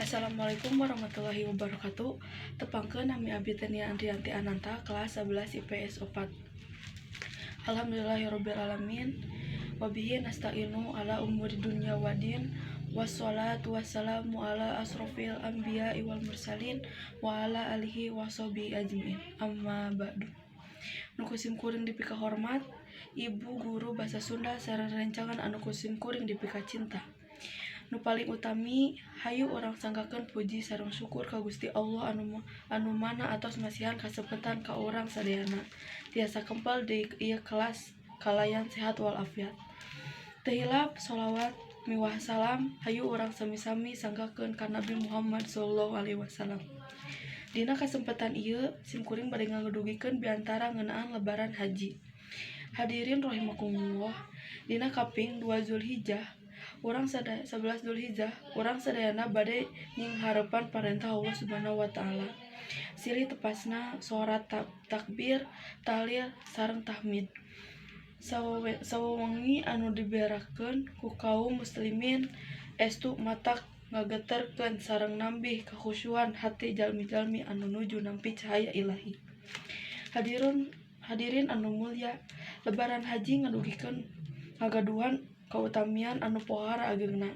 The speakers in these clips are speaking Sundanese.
Assalamualaikum warahmatullahi wabarakatuh. Tepangkeun, nami abdi Tania Andrianti Ananta, kelas 11 IPS 4. Alhamdulillahirabbil alamin. Wabihi nasta'inu ala umuri dunya wadin. Wassalatu wassalamu ala asrofil anbiya wal mursalin wa ala alihi washabihi ajmain. Amma ba'du. Nu ku sim kuring dipika hormat, Ibu guru bahasa Sunda sareng rencangan anu ku sim kuring dipika cinta. Nu paling utami, hayu urang sanggakeun puji sareng syukur ka Gusti Allah anu mana atos masihan kasempatan ka urang sadayana tiasa kempel di ieu kelas kalayan sehat walafiat. Teu hilap sholawat miwah salam hayu urang sami-sami sanggakeun ka Nabi Muhammad sallallahu alaihi wasallam. Dina kasempatan ieu sim kuring bade ngadugikeun biantara ngeunaan Lebaran Haji. Hadirin rahimakumullah, dina kaping 2 Zulhijjah urang sada 11 Zulhijjah urang sadayana bade nyinghareupan parentah Allah Subhanahu wa Taala. Silih tepasna sora takbir, tahlil sareng tahmid. Sawewengi anu diberakeun ku kaum muslimin estu matak ngageterkeun sareng nambih kakhusyuan hate jalmi-jalmi anu nuju nampi cahaya ilahi. Hadirun hadirin anu mulya, Lebaran Haji ngadugikeun ngagaduhan kautamian anu pohara ageungna.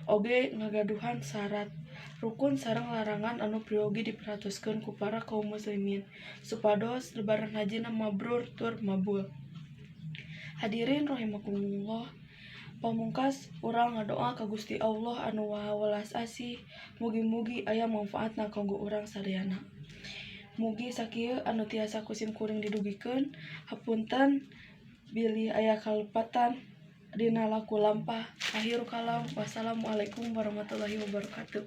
Oge ngagaduhan syarat, rukun sareng larangan anu peryogi diperhatoskeun ku para kaum muslimin supados Lebaran hajina mabrur tur mabul. Hadirin rahimakumullah, pamungkas urang ngadoa ka Gusti Allah anu Maha Welas Asih, mugi-mugi aya mangfaatna kanggo urang sadayana. Mugi sakieu anu tiasa ku sim kuring didugikeun. Hapunten bilih aya kalepatan dina laku lampah. Akhirul kalam, wassalamualaikum warahmatullahi wabarakatuh.